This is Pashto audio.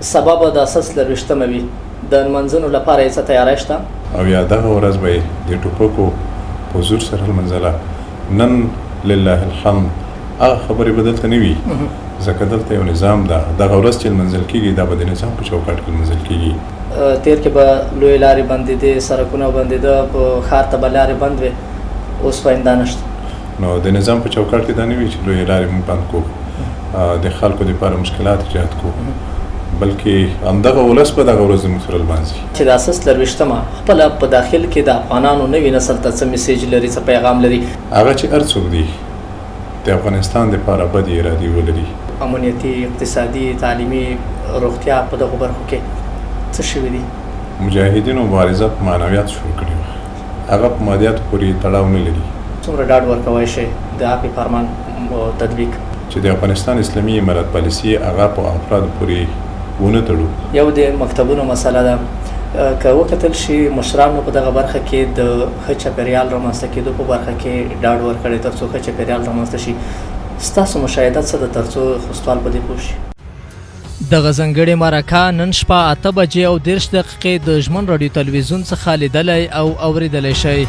سبا به د اسس لرویشتمه وي، د نمانځنو لپاره یې څه تیاری شته؟ او یا دغه ورځ به یې د ټوپکو په زور سره لمانځله. نن لله الحمد هغه خبرې به دلته نه وي، ځکه دلته یو نظام ده. دغه ورځ چې لمانځل کېږي، دا به د نظام په چوکاټ کې لمانځل کېږي. تېر کې به لویې لارې بندېدې، سرکونه بندېده، په ښار ته به لارې بند وې، اوس وایم دا نشته. نو د نظام په چوکاټ کې دا نه وي چې لویې لارې موږ بند کړو، د خلکو دپاره مشکلات ایجاد کړو، بلکې همدغه ولس به دغه ورځ زموږ سره لمانځي. چې د اسس لرویشتمه خپله په داخل کې د افغانانو نوي نسل ته څه میسج لري، څه پیغام لري؟ هغه چې هر څوک دي د افغانستان دپاره بدې ارادې ولري. امنیتي، اقتصادي، تعلیمي، روغتیا په دغو برخو کې څه شوي دي؟ مجاهدینو مبارزه په معنویاتو شروع کړې وه، هغه په مادیاتو پورې تړاو نه لري. څومره ډاډ ورکوای شئ د عفوې فرمان تطبیق؟ چې د افغانستان اسلامي امارت پالیسي هغه په افرادو پورې ونه تړو. یو د مکتبونو مسله ده، که وکتل شي مشرانو په دغه برخه کې د ښه چاپېریال رامنځته کېدو په برخه کې ډاډ ورکړی ترڅو ښه چاپېریال رامنځته شي. ستاسو مشاهده څه ده ترڅو خوستوال په دې پوه شي؟ دغه ځانګړې مرکه نن شپه 8 بجې او 30 دقیقې د ژمن راډیو تلویزیون څخه لیدلی او اوریدلی شئ.